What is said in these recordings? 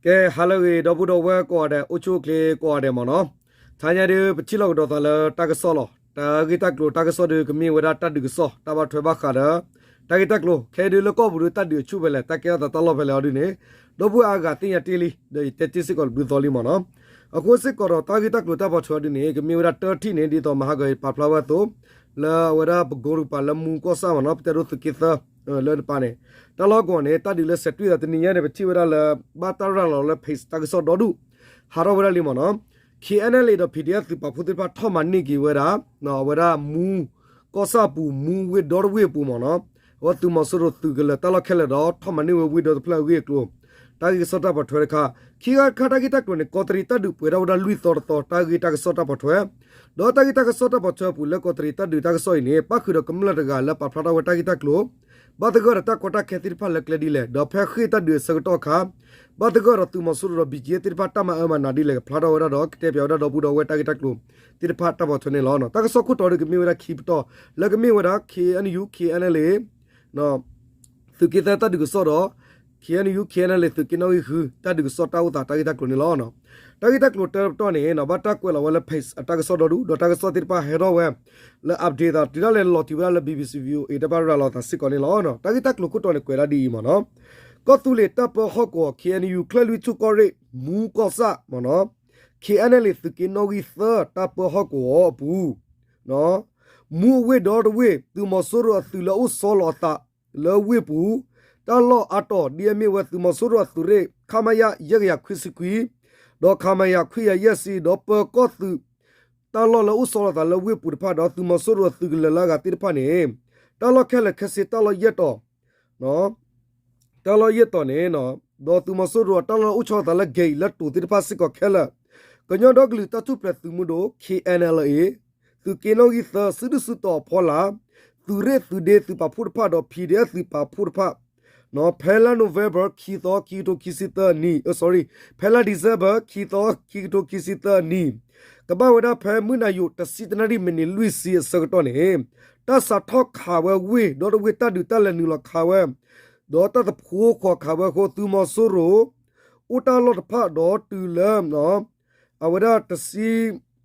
ကဲ ဟါလၢအဂ့ၤ ဒီပုၢ်ဒီဝဲၢ်ကိးဂၤဒဲး အိၣ်ဆူၣ်အိၣ်ချ့ကိးဂၤဒဲးမ့ၢ်နီၤ, တဟါညါဒုး ပထံၣ်လိာ်ကဒီးသးလၢတၢ်ကစီၣ်လီၤ. တၢ်ဂ့ၢ်တၢ်ကျိၤတၢ်ကစီၣ်ဒုး ကမ့ၢ်ဝဲဒၣ်တၢ်ဒုးကစီၣ် တၢ်ဘၣ်ထွဲဘၣ်ဃးဒီး တၢ်ဂ့ၢ်တၢ်ကျိၤ ခဲအံၤဒုးလၢကီၢ်ပူၤဒုး တၢ်ဒုးအဆူၣ်ဖဲလဲၣ် တၢ်ကဲထီၣ်သးတၢ်လီၢ်ဖဲလဲၣ်အီၤဒုးန့ၣ် ဒီပုၢ်ဝဲၢ်အါဂၤသ့ၣ်ညါတ့ၢ်လံ ဒီးယတဲတ့ၢ်စ့ၢ်ကီးတဘျုးသီလံမ့ၢ်နီၤ. အဃိစ့ၢ်ကီးဒီးတၢ်ဂ့ၢ်တၢ်ကျိၤတၢ်ပိာ်ထွဲအီၤဒုးန့ၣ် ကမ့ၢ်ဝဲဒၣ်တၢထံၣ်န့ၣ် ဒ်သိးမဟါဂီၤအံၤပာ်ဖျါဝဲအသိး လၢအဝဲဒၣ်ပကိရူပၤလၢမူကီၢ်ဆၣ်မ့ၢ်နီၤ ပတဲဒိသုးက့သၢ လၢတပၤန့ၣ် တၢ်လီၢ်ကဝီၤန့ၣ် တၢ်ဒုးလၢစဲးတွံၢ်သးတနံၤညါန့ၣ် ပထံၣ်ဝဲဒၣ်လၢ ဘၣ်တၢ်ရၤလီၤလၢ page တၢ်ကစီၣ်ဒီဒူၣ် ဟးထီၣ်ဝဲဒၣ်လံမ့ၢ်နီၤ. ခ့ၣ်အဲၣ်အဲၣ်လ့ၣ်ဒီး ဖံးဒ့ၣ်သုးပာ်ဖှိၣ်သ့ၣ်တဖၣ်ထီၣ်မၤန့ၢ်က့ၤဝဲဒၣ် အဝဲဒၣ်မူကီၢ်ဆၣ်အပူၤ မူဝ့ၢ်ဒီတဝ့ၢ်အပူၤမ့ၢ်နီၤ အဝဲသုးမီၤစိရိၤသုးကလၢၤတၢ်လီၢ်ခဲလၢာ်ဒီး ထီၣ်မၤန့ၢ်ဝဲဝ့ၢ်ဒီတဖျၢၣ်အဂ့ၢ်အကျိၤ တၢ်ဂ့ၢ်ကစီၣ်တၢ်ပိာ်ထွဲတခါ, ခံခါတခါတၢ်ဂ့ၢ်တၢ်ကျိၤန့ၣ် ကီးတရံးတၢ်ဒုးပှဲၤထီၣ်ဝဲဒၣ်လွံၢ်သီတသီ တၢ်ဂ့ၢ်တၢ်ကစီၣ်တၢ်ပိာ်ထွဲ, ဒီးတၢ်ဂ့ၢ်တၢ်ကစီၣ်တၢ်ပိာ်ထွဲအပူၤလၢကီးတရံးတၢ်ဒုးတၢ်ကစီၣ်အံၤန့ၣ် ပၣ်ဃုာ်ဒီးကမျၢၢ်တဂၤလၢပာ်ဖျါထီၣ်ဝဲတၢ်ဂ့ၢ်တၢ်ကျိၤ ဘၣ်သဂၢၢ်ဒီးတၢ်ကီတၢ်ခဲသ့ၣ်တဖၣ်လၢကျဲဒ်လဲၣ်, ဒီးဖဲဃ့ၢ်တၢ်ဒုးအဆၢကတီၢ်အခါ ဘၣ်သဂၢၢ်ဒီးသုးမီၤစိရိၤဒီး ဘံၣ်ကၠံသ့ၣ်တဖၣ်တၢ်မၤအၢမၤနးဒ်လဲၣ် ကဖျါထီၣ်ဝဲဒၣ်ဒီး ကတဲပၠးဝဲဒၣ်ဒီပုၢ်ဒီဝဲၢ်တၢ်ဂ့ၢ်တၢ်ကျိၤသ့ၣ်တဖၣ်တၢ်ပိာ်ထွဲန့ၣ်လီၤ. တၢ်ကစီၣ်ခိၣ်တီဒုးကမ့ၢ်ဝဲဒၣ်ခံပတီၢ် လၢကမ့ၢ်ဝဲဒၣ် ခ့ၣ်အဲၣ်ယူၣ် ခ့ၣ်အဲၣ်အဲၣ်လ့ၣ် သုးက့သၢတၢ်ဒုးကစီၣ်ဒီး ခ့ၣ်အဲၣ်ယူၣ် ခ့ၣ်အဲၣ်အဲၣ်လ့ၣ် သုးက့နီၣ်ဂံၢ်ဃု တၢ်ဒုးကစီၣ်တၢ်အိၣ်သးတၢ်ဂ့ၢ်တၢ်ကျိၤန့ၣ်လီၤ. တၢ်ဂ့ၢ်တၢ်ကျိၤတၢတပတီၢ်န့ၣ် ဘၣ်တၢ်ကွဲးလီၤဝဲလၢ page အတၢ်ကစီၣ်ဒီဒူၣ် ဒီးတၢ်ကစီၣ်သ့ၣ်တဖၣ်ဟဲထီၣ်ဝဲ လၢ update သးတုၤဒၣ်လဲာ်လီၤတံၢ်ဝဲဒၣ်လၢ BBC VOA တၢ်ဘၣ်ရၤလီၤသးစ့ၢ်ကီးန့ၣ်လီၤ. တၢ်ဂ့ၢ်တၢ်ကျိၤခိၣ်တီန့ၣ်ကွဲးဒၣ်ဒ်အံၤမ့ၢ်နီၤ, ကီၢ်သူလ့ၤတၢ်ပၢဟီၣ်ကဝီၤ ခ့ၣ်အဲၣ်ယူၣ် ချၢၣ်လွံၢ်ထူၣ်ကီၢ်ရ့ၣ် မူကီၢ်ဆၣ်မ့ၢ်နီၤ, ခ့ၣ်အဲၣ်အဲၣ်လ့ၣ် သုးက့နီၣ်ဂံၢ်သၢ တၢ်ပၢဟီၣ်ကဝီၤအပူၤ မူအဝ့ၢ်ဒီတဝ့ၢ် သုးမီၤစိရိၤအသုးလၢအိၣ်ဆီလီၤအသးလၢဝ့ၢ်ပူၤ တၢ်လီၢ်အါတီၤ ဒ်အမ့ၢ်ဝဲသုးမီၤစိရိၤအသုးရ့ၣ် ခမရ ယဲၢ်ကယၤခွံဆံခွံ ဒီး ခမရ ခွံကယၤယဲၢ်ဆံ ဒီးပၢၤကီၢ်သုး တၢ်လီၢ်လၢအိၣ်ဆီလီၤသးလၢဝ့ၢ်ပူၤတဖၣ် ဒီးသုးမီၤစိရိၤအသုးကလၢၤလၢအဂၤသ့ၣ်တဖၣ်န့ၣ် တၢ်လီၢ်ခဲလၢာ်ခဲဆ့တၢ်လီၢ်ယဲၢ်တီၤ တၢ်လီၢ်ယဲၢ်တီၤန့ၣ် ဒီးသုးမီၤစိရိၤအတၢ်လီၢ်အိၣ်ဆီလီၤသးလၢ gate လၢတိၤသ့ၣ်တဖၣ်စ့ၢ်ကီးခဲလၢာ်, ကညီဒီကလုာ်တၢ်ထူၣ်ဖျဲးသုးမုၢ်ဒိၣ် ခ့ၣ်အဲၣ်အဲၣ်လ့ၣ် သုးက့နီၣ်ဂံၢ်သၢ စုဒုၣ်စုတီၤအဖီလာ် သုးရ့ၣ်သုးဒ့သုးပာ်ဖှိၣ်တဖၣ်ဒီး PDF သုးပာ်ဖှိၣ်တဖၣ် ဖဲလါ November ခံသီ ခံကထိခံဆံသၢနံၣ် sorry ဖဲလါ December ခံသီ ခံကထိခံဆံသၢနံၣ် ကဘၣ်ဝဲဒၣ်ဖဲမုၢ်နၤယိာ် တဆံတနၣ်ရံၣ်မံးနံးလွံၢ်ဆံအဆၢကတီၢ်န့ၣ် တၢ်စးထီၣ်ခးဝဲဝ့ၢ်ဒီတဝ့ၢ် တၢ်ဒုးတၢ်လဲၤနုာ်လီၤခးဝဲ ဒီးတၢ်သဖှိခီၣ်ခးဝဲအဃိ သုးမီၤစိရိၤ အိၣ်တၢ်လီၢ်တဖၣ်ဒီးတုၤလၢ အဝဲဒၣ်တဆံခ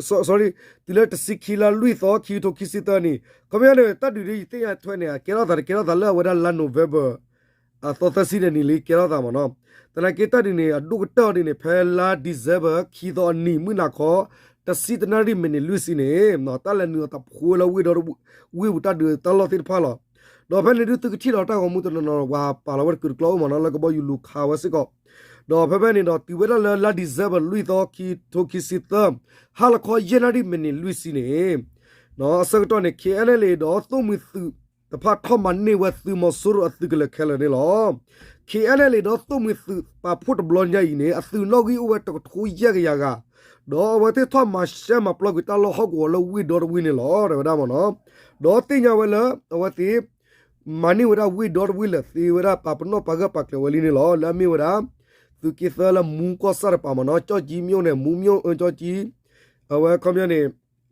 ံသီ sorry တုၤလၢတဆံခံလါလွံၢ်သီ ခံကထိခံဆံသၢနံၣ် ခီပညီန့ၣ် တၢ်ဒုးဒ်ယသ့ၣ်ညါထွဲန့ၣ် အကဲထီၣ်သးတကဲထီၣ်သးလၢအဝဲဒၣ်လါ November အသီသၢဆံန့ၣ်နံၣ်လံကဲထီၣ်သးမ့ၢ်နီၤ, သနာ်က့တၢ်ဒုးန့ၣ် အဒိၣ်ကတၢၢ်အီၤဒ်န့ၣ် ဖဲလါ December ခံသီအနံၤ မုၢ်နၤခီ တဆံတနၣ်ရံၣ်မံးနံးလွံၢ်ဆံန့ၣ် တၢ်လဲၤနုာ်အီၤသဖှိလၢဝ့ၢ်ဒီး ဝ့ၢ်ပူၤတၢ်ဒုးတၢ်လီၢ်သ့ၣ်တဖၣ်လီၤ. ဒီးဖဲန့ၣ်ဒုးသုကထံၣ်လီၤတၢ်ဂီၤမူတနီၤနီၤ ပှၤပာ်လီၤဝဲတကုာ်တကျီအိၣ်မ့ၢ်နီၤ လၢကဘီယူၤလူၤခးဝဲစ့ၢ်ကီး, ဒီးဖဲဖဲန့ၣ်ဒီးတုၤဝဲဒၣ်လၢလါ December လွံၢ်သီ ခံကထိခံဆံသၢ ဟါလီၤခီယဲၢ်နၣ်ရံၣ်မံးနံးလွံၢ်ဆံန့ၣ် အဆၢကတီၢ်န့ၣ် ခ့ၣ်အဲၣ်အဲၣ်လ့ၣ်ဒီးသိၣ်မှံၤသုးတဖၣ်ထီၣ်မၤန့ၢ်ဝဲသုးမီၤစိရိၤအသုးကလၢၤခဲလၢာ်န့ၣ်လီၤ. ခ့ၣ်အဲၣ်အဲၣ်လ့ၣ်ဒီးသိၣ်မှံၤသုးပာ်ဖှိၣ်တဘျီညါအံၤန့ၣ် အသုးနီၣ်ဂံၢ်အိၣ်ဝဲတကထိယဲၢ်ကယၤဂၤ, ဒီးအဝဲသ့ၣ်ထီၣ်မၤရှဲမၤပျီကွံာ်တၢ်လီၢ်ဟီၣ်ကဝီၤလၢဝ့ၢ်ဒီတဝ့ၢ်န့ၣ်လီၤ တဲဝဲဒၣ်မ့ၢ်နီၤ, ဒီးသ့ၣ်ညါဝဲလၢအဝဲသ့ၣ် မၤန့ၢ်ဝဲဒၣ်ဝ့ၢ်ဒီတဝ့ၢ်လၢာ် သ့ဝဲဒၣ်ပာ်ပနီၣ်ပာ်ဂၢၢ်ပာ်ကျၢၤဝဲလံန့ၣ်လီၤ. လၢအမ့ၢ်ဝဲဒၣ် သုးက့သၢလၢမူကီၢ်ဆၣ်တပၤမ့ၢ်နီၤ ကၠီၣ်ကၠံ မြို့နယ် မူ မြို့ ကၠီၣ်ကၠံ အဝဲခီပညီန့ၣ်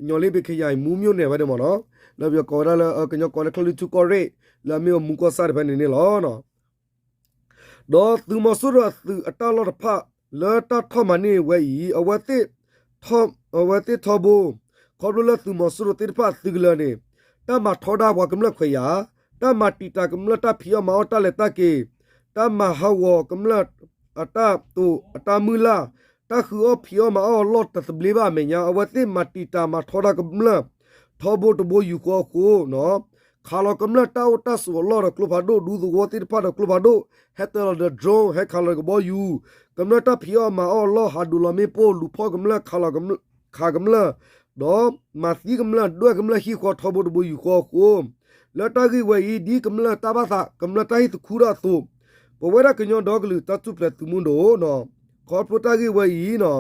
ညီလ့ဘ့ၣ်ခယၤအံၤ မူ မြို့နယ် ဝဲဒၣ်မ့ၢ်နီၤ, လၢပယီၤကိးဝဲဒၣ်လၢ ကညီကိးလၢချၢၣ်လွံၢ်ထူၣ်ကီၢ်ရ့ၣ် လၢအမ့ၢ်ဝဲမူကီၢ်ဆၣ်တဖဲန့ၣ်န့ၣ်လီၤ. ဒီးသုးမီၤစိရိၤအသုးအတၢ်လီၢ်တဖၣ် လၢတၢ်ထီၣ်မၤန့ၢ်ဝဲအံၤ အဝဲသ့ၣ်ထီဘိ ခီဖျိလၢသုးမီၤစိရိၤသ့ၣ်တဖၣ်အသုးကလၢၤန့ၣ် တၢ်မၤထီဒါပှၤကမျၢၢ်ခွဲးယာ်, တၢ်မၤတံာ်တာ်ကမျၢၢ်တၢ်ဖံးအီၣ်မၤအီၣ်တၢ်လဲၤတၢ်က့ၤ, တၢ်မၤဟးဂီၤကမျၢၢ်အတၢ်တိာ်အတၢ်မုၢ်လၢ်, တၢ်ဃုအီၣ်ဖံးအီၣ်မၤအီၣ်အလီၢ်တသဘျ့ဘၣ်အမဲာ်ညါ အဝဲသ့ၣ်မၤတံာ်တာ်မၤထီဒါကမျၢၢ် ထီဘိတဘိယူၢ်ဃီအဃိ ခးလီၤကမျၢၢ်တၢ်အိၣ်တၢ်ဆိးအလီၢ်ဒီးကျိဖးဒိၣ် ဒူသဝီသ့ၣ်တဖၣ်ဒီးကျိဖးဒိၣ် ဟဲတၢၤလီၤဒီး drone ဟဲခးလီၤဒီးကဘီယူၤ, ကမျၢၢ်တၢ်ဖံးအီၣ်မၤအီၣ်အလီၢ် ဟးဒိးလီၤမ့ၣ်ပိၢ် လူၤဖီၣ်ကမျၢၢ် ခးကမျၢၢ်, ဒီးမၤသံကမျၢၢ် ဒွဲၣ်ကမျၢၢ်ဟံၣ်ဃီထီဘိတဘိယူၢ်ဃီအဃိ, လၢတၢ်ဂ့ၢ်ဝဲအံၤ ဒ်ကမျၢၢ်တၢ်ဘၣ်သး ကမျၢၢ်တၢ်ဟ့ၣ်သခူထီၣ်အသိး, ပဝဲဒၣ်ကညီဒီကလုာ်တၢ်ထူၣ်ဖျဲးသုးမုၢ်ဒိၣ် ခီဖျိတၢ်ဂ့ၢ်ဝဲအံၤ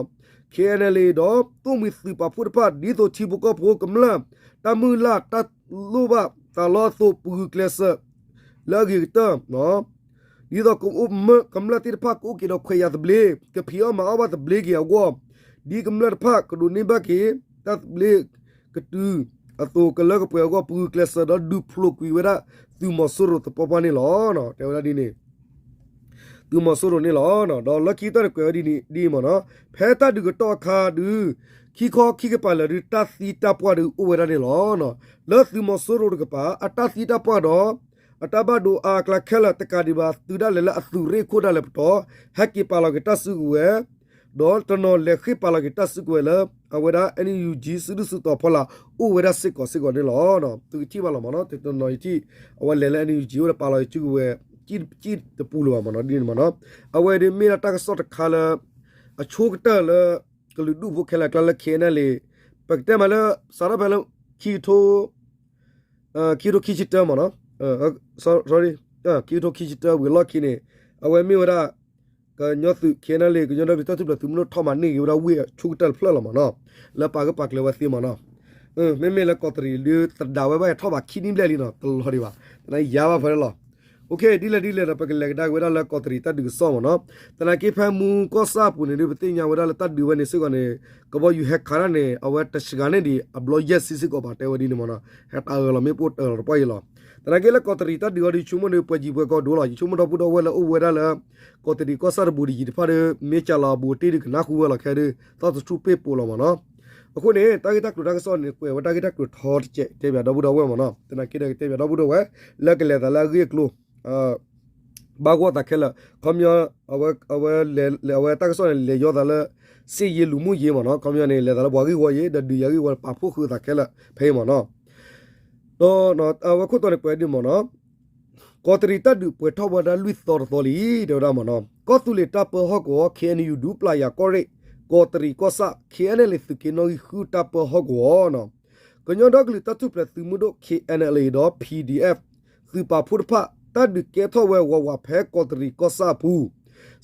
ခ့ၣ်အဲၣ်အဲၣ်လ့ၣ်ဒီး သိၣ်မှံၤသုးပာ်ဖှိၣ်တဖၣ် ဒ်သိးထံဖိကီၢ်ဖိကမျၢၢ် တၢ်မုၢ်လၢ်တၢ်လိၣ်ဘၣ်သးလီအသိး ပဂုာ်ကျဲးစၢးလၢအဂ့ၤကတၢၢ် ဒ်သိးကမျၢၢ်သ့ၣ်တဖၣ်ကအိၣ်က့ၤဒီးခွဲးယာ်သဘျ့ ကဖံးအီၣ်မၤအီၣ်ဘၣ်သဘျ့က့ၤအဂီၢ်, ဒ်ကမျၢၢ်တဖၣ်ကဒိးန့ၢ်ဘၣ်က့ၤ တၢ်သဘျ့ကတုၤအသိးကလၢကပှဲၤအဂီၢ် ပဂုာ်ကျဲးစၢးဒီးဒုးဖျိးကွံာ်ဝဲဒၣ်သုးမီၤစိရိၤသပှၢ်ပှၢ်န့ၣ်လီၤ. တဲဝဲဒၣ်ဒ်န့ၣ် သုးမီၤစိရိၤန့ၣ်လီၤ. ဒီးလၢခံကတၢၢ်န့ၣ်ကွဲးဝဲဒ်အံၤမ့ၢ်နီၤ, ဖဲတၢ်ဒုးကတီၢ်အခါဒုး ခံခီခံကပၤလၢာ်ဒုး တၢ်သံတၢ်ပှၢ်ဒုးအိၣ်ဝဲဒၣ်န့ၣ်လီၤ. လၢသုးမီၤစိရိၤတကပၤ အတၢ်သံတၢ်ပှၢ်ဒီး အတၢ်ဘၣ်ဒိအါအကျါခဲလၢာ် တကးဒံးဘၣ် သုးဒၣ်လဲာ်လၢအသုးရ့ၣ်ခိၣ်ဒၣ်လဲာ်ပတီၢ် ဟဲက့ၤပာ်လီၤက့ၤတၢ်စုကဝဲၤ ဒီးတနီၤလဲၤဃ့ပာ်လီၤက့ၤတၢ်စုကဝဲၤလၢ အဝဲဒၣ် NUG စုဒုၣ်စုတီၤဖီလာ် အိၣ်ဝဲဒၣ်စ့ၢ်ကီးစ့ၢ်ကီးန့ၣ်လီၤ. သုကထံၣ်ဘၣ်လီၤမ့ၢ်နီၤ, တနီၤယထံၣ် အဝဲလဲၤလၢ NUG အိၣ်ဒီးပာ်လီၤက့ၤစုကဝဲၤ စ့ၢ်တပူၤလၢၤဘၣ်မ့ၢ်နီၤ ဒ်န့ၣ်မ့ၢ်နီၤ. အဝဲဒၣ်မ့ၢ်ဒၣ်တၢ်ကစီၣ်တခါလၢ အဆိကတၢၢ်လၢ ကလုာ်ဒူၣ်ဖိခဲလၢာ်အကျါလၢ KNLA ပကတဲမးလၢ စးထီၣ်ဖဲလၢ ခံကထိ ခံကထိခံဆံတၢမ့ၢ်နီၤ, sorry, ခံကထိခံဆံတၢဝံၤအလီၢ်ခံန့ၣ် အဝဲမ့ၢ်ဝဲဒၣ် ကညီသုး KNLA ကညီဒီကလုာ်တၢ်ထူၣ်ဖျဲးသုးမုၢ်ဒိၣ် ထီၣ်မၤန့ၢ်က့ၤဝဲဒၣ်ဝ့ၢ်အဆိကတၢၢ်တဖျၢၣ်လီၤမ့ၢ်နီၤ, လၢပာ်ဂၢၢ်ပာ်ကျၢၤဝဲသ့မ့ၢ်နီၤ. မ့မ့ၢ်လၢကီးတရံးဒုး သဒၣ်ဝဲဘၣ်ထီၣ်ဘးခံနံၣ်ဘျဲၣ်လံနီၤ, တလီၤဒံးဘၣ်, သနာ်က့ယါဘၣ်ဖဲလီၤ. ဒ်လဲၣ်ဒ်လဲၣ်ဒီး ပကလဲၤကဒါက့ၤဝဲဒၣ်လၢကီးတရံးတၢ်ဒုးကစီၣ်မ့ၢ်နီၤ. သနာ်က့ဖဲမူကီၢ်ဆၣ်အပူၤန့ၣ်ဒုး ပသ့ၣ်ညါဝဲဒၣ်လၢတၢ်ဒုးဝဲန့ၣ်စ့ၢ်ကီးန့ၣ် ကဘီယူၤဟဲခးတၢ်န့ၣ် အဝဲတစှၤန့ၢ်ဒံးအဘျီယဲၢ်ဆံစ့ၢ်ကီးဘၣ် တဲဝဲဒ်န့ၣ်မ့ၢ်နီၤ, ဟဲတၢ်အၢၣ်လီၤမ့ၣ်ပိၢ်တၢ်အၢၣ်လီၤတပှၢ်အံၤလီၤ. သနာ်က့လၢကီးတရံးတၢ်ဒုးအီၤဒုး ယဆိကမိၣ်န့ၣ် ပှဲၤယံၤပှဲၤကီဒိၣ်လီၤ. ယဆိကမိၣ်ဒီပုၢ်ဒီဝဲၢ်လၢအိၣ်ဝဲဒၣ်လၢ ကီးတရံးကီၢ်ဆၣ်တဘူးတယံၤတဖၣ်ဒီး မ့ၢ်ကၢ်လီၤအဘူးအတံၢ်ဒုးကနၣ်ဃုဝဲလီၤခဲဒုး သီၣ်သထူၣ်ပ့ၣ်ပိာ်လီၤမ့ၢ်နီၤ. အဃိန့ၣ် တၢ်ဂ့ၢ်တၢ်ကျိၤတၢ်ကစီၣ်န့ၣ် ကွဲးဝဲတၢ်ဂ့ၢ်တၢ်ကျိၤထီတစဲး တဲဘၣ်ဒီပုၢ်ဒီဝဲၢ်မ့ၢ်နီၤ. သနာ်က့ဒီးကတဲဘၣ်ဒီပုၢ်ဒီဝဲၢ် လၢကလဲၤသးလၢအဂ့ၢ်အကျိၤ ဘၣ်ဂီၢ်သးခဲလၢာ် ခီပညီ အဝဲ အဝဲတၢ်ကစီၣ်န့ၣ် လဲၤယီသးလၢ စစ်ရေးလူမှုရေးမ့ၢ်နီၤ. ခီပညီန့ၣ် လဲၤသးလၢပှၤဂ့ၢ်ဝီယံၤ ဒီးဒုးယၤဂ့ၢ်ဝီ ပာ်ဖှိၣ်ဃုာ်သးခဲလၢာ် ဖဲအံၤမ့ၢ်နီၤ. ဒီးအဝဲခိၣ်တီန့ၣ် ကွဲးဒ်မ့ၢ်နီၤ, ကီးတရံးတၢ်ဒုးပှဲၤထီၣ်ဝဲဒၣ်လွံၢ်သီတသီလံ တဲဝဲဒၣ်မ့ၢ်နီၤ. ကီၢ်သူလ့ၤတၢ်ပၢဟီၣ်ကဝီၤ KNU ဒူပျၢ်ယၤကီၢ်ရ့ၣ် ကီးတရံးကီၢ်ဆၣ် KNLA သုးက့နီၣ်ဂံၢ်ဃုတၢ်ပၢဟီၣ်ကဝီၤ ကညီဒီကလုာ်တၢ်ထူၣ်ဖျဲးသုးမုၢ်ဒိၣ် KNLA ဒီး PDF သုးပာ်ဖှိၣ်တဖၣ် တၢ်ဒုးကဲထီၣ်ဝဲဝးဝးဖဲကီးတရံးကီၢ်ဆၣ်အပူၤ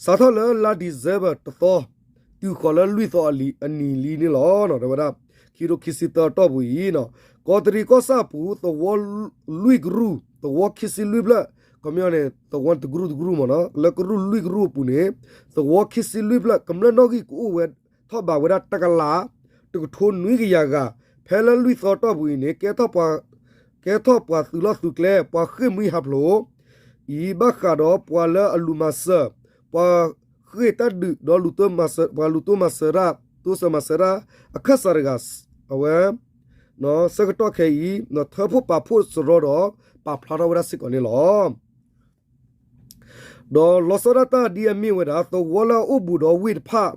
စးထီၣ်လၢလါဒံၣ်စ့ဘၢၣ်တသီ တုၤဃီၤလၢလွံၢ်သီအနံၤလံန့ၣ်လီၤ. တဲဝဲဒၣ် ခံကထိခံဆံသၢအတီၢ်ပူၤအံၤ ကီးတရံးကီၢ်ဆၣ်အပူၤ သဝီလွံၢ်ကရူၢ် သဝီခံဆံလွံၢ်ဖျၢၣ် ခီပညီန့ၣ် သဝီတကရူၢ်တကရူၢ်မ့ၢ်နီၤ လၢကရူၢ်လွံၢ်ကရူၢ်အပူၤန့ၣ် သဝီခံဆံလွံၢ်ဖျၢၣ် ကမျၢၢ်နီၣ်ဂံၢ်ကအိၣ်ဝဲထီၣ်ဘးဝဲဒၣ်တကလး တကထိနွံကယၤဂၤ ဖဲလၢလွံၢ်သီတီၢ်ပူၤအံၤန့ၣ် ကဲထီၣ်ပှၤ ကဲထီၣ်ပှၤသုးလီၢ်သုးကျဲ ပှၤဃ့ၢ်မှံဟးဖျိး အံၤ ဘၣ်ဃးဒီးပှၤလၢအလူၤမၤစၢၤ ပှၤဃ့ၢ်တၢ်ဒုးဒီး ပှၤလူၤတိစၢၤမၤစၢၤတၢ် အခၢၣ်စးတဂၤ အဝဲ ဆၢကတီၢ်ခဲအံၤ ထၢဖှိၣ်ပာ်ဖှိၣ်စရီဒီး ပာ်ဖျါထီၣ်ဝဲဒၣ်စ့ၢ်ကီးန့ၣ်လီၤ. ဒီးလီၤဆီဒၣ်တၢ်ဒ်အမ့ၢ်ဝဲဒၣ် သဝီလၢအအိၣ်ဘူးဒီးဝ့ၢ်တဖၣ်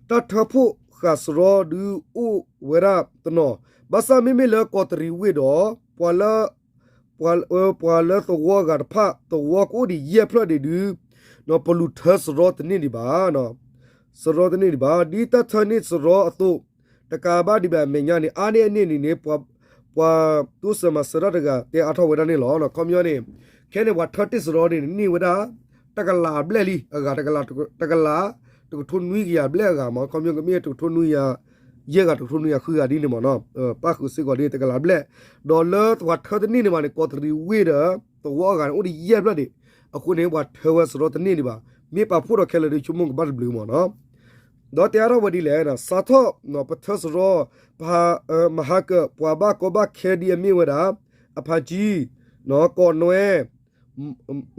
တၢ်ထၢဖှိၣ်ဃာ်စရီဒုးအိၣ်ဝဲဒၣ်တနီၤ ဘၣ်ဆၣ်မ့မ့ၢ်လၢကီးတရံးဝ့ၢ်ဒီး ပှၤလၢ ပှၤလၢသဝီအဂၤတဖၣ် သဝီကအိၣ်ဒံးယဲၢ်ဖျၢၣ်ဒံးဒုး ပလူၤထၢစရီတန့ၢ်ဒံးဘၣ် စရီတန့ၢ်ဒံးဘၣ် ဒ်တၢ်ထၢန့ၢ်စရီအသိး တကးဘၣ်ဒံးဘၣ်အမဲာ်ညါန့ၣ် အါန့ၢ်အန့ၣ်န့ၣ်န့ၣ် ပှၤတိစၢၤမၤစၢၤတၢ်တဂၤ တဲအါထီၣ်ဝဲဒၣ်န့ၣ်လီၤ. ခီပညီန့ၣ် ခဲန့ၣ်ပှၤထၢတ့ၢ်စရီန့ၣ် န့ၢ်ဝဲဒၣ် တကလးဘျဲၣ်လံ အဂၤ တကလး တကလး တကထိနွံကယၤဘျဲၣ်အဂၤမး ခီပညီကမ့ၢ်တကထိနွံကယၤ ယဲၢ်ဂၤ တကထိနွံကယၤဃုဂၤဒ်န့ၣ်မးနီၤ ပၣ်ဃုာ်စ့ၢ်ကီးဒ်တကလးဘျဲၣ် ဒီးလၢပှၤထၢတန့ၢ်န့ၣ်မးန့ၣ် ကီးတရံးဝ့ၢ်ဒီး သဝီအဂၤန့ၣ် အိၣ်ဒံးယဲၢ်ဖျၢၣ်ဒံး အဃိန့ၣ် ပှၤထၢဝဲစရီတန့ၢ်ဒံးဘၣ် မ့ၢ်ပာ်ဖှိၣ်ထီၣ်ခဲလၢာ်ဒီး ဆိကမိၣ်ကဘၣ်တဘျုးမးနီၤ ဒီးတဲအါထီၣ်ဝဲဒ်လဲၣ် စးထီၣ် ပထၢစရီ ပဟး မဟါကၢၣ် ပှၤဘၣ်ကီဘၣ်ခဲဒ်အမ့ၢ်ဝဲဒၣ် အဖးကံ ကီးနွဲ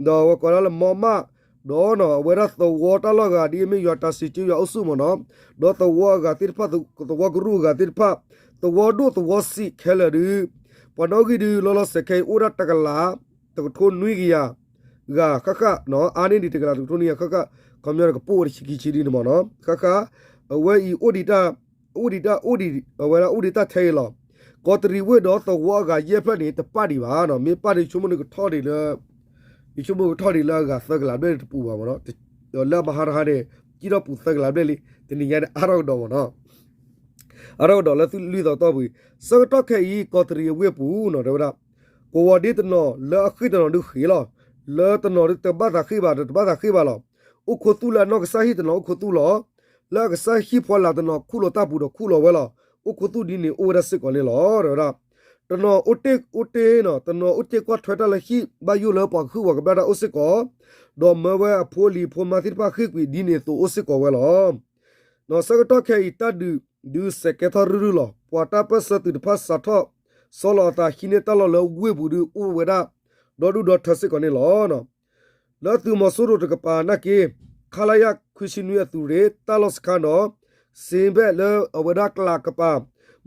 ဒီးဝဲကိးဒၣ်လၢမီမၣ် ဒီးအဝဲဒၣ်သဝီတၢ်လီၢ်ဂၤဒ်အမ့ၢ်ယွၤတၢ်စံးကၠိယွၤအိၣ်ဆူၣ်မးနီၤ ဒီးသဝီအဂၤသ့ၣ်တဖၣ် သဝီကရူၢ်အဂၤသ့ၣ်တဖၣ် သဝီဒိၣ်သဝီဆံးခဲလၢာ်ဒုး ပှၤနီၣ်ဂံၢ်ဒုးလီၤလီၤဆဲးခဲအံၤအိၣ်ဒၣ်တကလး တကထိနွံကယၤ ဂၤဃၣ်ဃၣ် အါန့ၢ်ဒံးတကလးတကထိနွံကယၤဃၣ်ဃၣ် ခီပညီတကပိၢ်ဝဲတဆံခံဆံဒ်န့ၣ်မးနီၤ ဃၣ်ဃၣ် အဝဲအံၤအိၣ်ဒံးတၢ် အိၣ်ဒံးတၢ် အိၣ်ဒံး အဝဲဒၣ်အိၣ်ဒံးတၢ်ထဲအံၤလီၤ ကီးတရံးဝ့ၢ်ဒီးသဝီအဂၤယဲၢ်ဖျၢၣ်န့ၣ် တပၣ်ဒံးဘၣ်နီၤ မ့ၢ်ပၣ်ဒံးဆိကမိၣ်န့ၣ်ကထီၣ်ဒံးလၢ ယဆိကမိၣ်ကထီၣ်ဒံးလၢအဂၤသၢကလးဘျဲၣ်န့ၣ်တပူၤဘၣ်မးနီၤ လၢအမဟါတဟါန့ၣ် ကံၣ်ထီၣ်ပူၤသၢကလးဘျဲၣ်လံ တနံၤညါန့ၣ် အါထီၣ်ကဒီးမးနီၤ အါထီၣ်ကဒီးလၢလွံၢ်သီတီၢ်ပူၤ ဆၢကတီၢ်ခဲအံၤ ကီးတရံးအဝ့ၢ်ပူၤနီၤ တဲဝဲဒၣ် ကဝီၤဒ့တနီၤ လၢအဃ့ၢ်တနီၤဒုးဃ့ၢ်လီၤ လၢတနီၤဒုးတဘၣ်သးဃ့ၢ်ဘၣ် တဘၣ်သးဃ့ၢ်ဘၣ်လီၤ အိၣ်ခိးသူၣ်လၢအနီၢ်ကစၢ်ဟံၣ်တနီၤအိၣ်ခိးသူၣ်လီၤ လၢအကစၢ်ဟံၣ်ဖီလာ်တနီၤခူၣ်လီၤတၢ်ပူၤဒီးခူၣ်လီၤဝဲလီၤ အိၣ်ခိးသူၣ်ဒ်န့ၣ်အိၣ်ဝဲဒၣ်စ့ၢ်ကီးန့ၣ်လီၤ တဲဝဲဒၣ် တနီၤအိၣ်တ့ၢ်နီၤ တနီၤအိၣ်တ့ၢ်ကွၢ်ထွဲတၢ်လၢဟံၣ် ဘၣ်ယိၣ်လၢပှၤကဟုၣ်ပှၤကဘျၣ်တၢ်အိၣ်စ့ၢ်ကီး ဒီးမၢဝဲအဖိအလံၤအဖိမါသ့ၣ်တဖၣ်ဃ့ၢ်ကွံာ်ဒ်န့ၣ်အသိးအိၣ်စ့ၢ်ကီးဝဲလီၤ ဆၢကတီၢ်ခဲအံၤ တၢ်ဒုးဒုးစဲးကဲထီၣ်ရုၢ်ရုၢ်လီၤ ပှၤတၢ်ပၢၢ်ဆၢသုးတဖၣ်စးထီၣ် ဆီလီၤအသးဟံးန့ၢ်တၢ်လီၢ်လၢဝ့ၢ်ပူၤဒုးအိၣ်ဝဲဒၣ် ဒီဒူၣ်ဒီထၢစ့ၢ်ကီးန့ၣ်လီၤ လၢသုးမီၤစိရိၤတကပၤနာ်က့ ခလရ ခွံဆံနွံအသုးရ့ၣ် တၢ်လီၢ်စခါဒီး စ့ဘဲၣ်လၢအဝဲဒၣ်ကျးကပၤ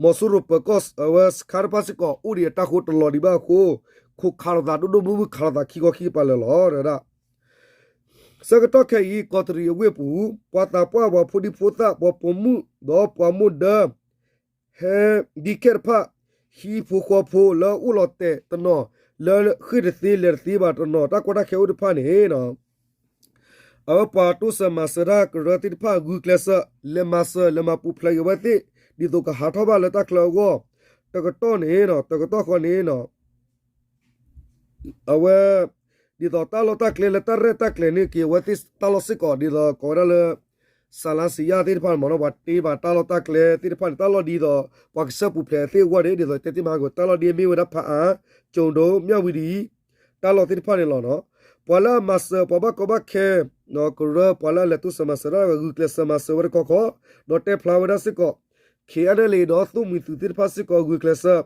မီၤစိရိၤပၢၤကီၢ်အဝဲစခါတဖၣ်စ့ၢ်ကီး အိၣ်ဒံးအတၢ်ဃိတလီၤဒံးဘၣ်အဃိ ခိးခးလိာ်သးဒိၣ်ဒိၣ်မုၢ်မုၢ် ခးလိာ်သးခံခီခံကပၤလၢာ်လီၤ တဲဝဲဒၣ် ဆၢကတီၢ်ခဲအံၤ ကီးတရံးအဝ့ၢ်ပူၤ ပှၤသးပှၢ်ပှၤဖိဒံဖိသၣ် ပှၤပိာ်မုၣ်ဒီးပှၤမိၢ်ဒၢ ဟဲဒံခဲၣ်တဖၣ် ဟံၣ်ဖိဃီဖိလၢအိၣ်လီၤတဲာ်တနီၤ လၢဃ့ၢ်တသ့လဲၤတသ့ဘၣ်တနီၤ တၢ်ကီတၢ်ခဲအိၣ်တဖၣ်န့ၣ် အဝဲပှၤတိစၢၤမၤစၢၤတၢ်ကရၢသ့ၣ်တဖၣ် ဂုာ်ကျဲးစၢး လဲၤမၤစၢၤ လဲၤမၤပူၤဖျဲးက့ၤအဝဲသ့ၣ် ဒ်သိးကဟးထီၣ်ဘၣ်လၢတၢ်ချၢအဂီၢ် တကတီၢ်န့ၣ် တကတီၢ်ဃီန့ၣ် အဝဲ ဒ်သိးတၢ်လီၢ်တၢ်ကျဲလၢတၢ်ရဲၣ်တၢ်ကျဲၤန့ၢ်က့ၤအဝဲသ့ၣ်တၢ်လီၢ်စ့ၢ်ကီး ဒ်သိးကိးဝဲဒၣ်လၢ စးလါစံယၢ်သ့ၣ်တဖၣ်န့ၣ်မ့ၢ်နီၤ ပှၤတ့ဘၣ်တၢ်လီၢ်တၢ်ကျဲသ့ၣ်တဖၣ်န့ၣ် တၢ်လီၢ်ဒ်သိး ပှၤကဆှၢပူၤဖျဲးသ့ၣ်အဂီၢ်န့ၣ် ဒ်သိးတဲတ့ၢ်မးကီး တၢ်လီၢ်ဒ်အမ့ၢ်ဝဲဒၣ်ဖးအါ ကၠိၤဒိ မၠၣ်ဝံၤဒ်အံၤ တၢ်လီၢ်သ့ၣ်တဖၣ်န့ၣ်လီၤနီၤ ပှၤလၢအမၤစၢၤပှၤဘၣ်ကီဘၣ်ခဲ ကရၢပှၤလၢအလဲၤတိစၢၤမၤစၢၤတၢ်ဂုာ်ကျဲးစၢးမၤစၢၤဝဲတခီခီ ဒီးတဲဖျါဝဲဒၣ်စ့ၢ်ကီး ခ့ၣ်အဲၣ်နဲၣ်လ့ၣ် ဒီးသိၣ်မှံၤသုးသ့ၣ်တဖၣ်စ့ၢ်ကီး ဂုာ်ကျဲးစၢး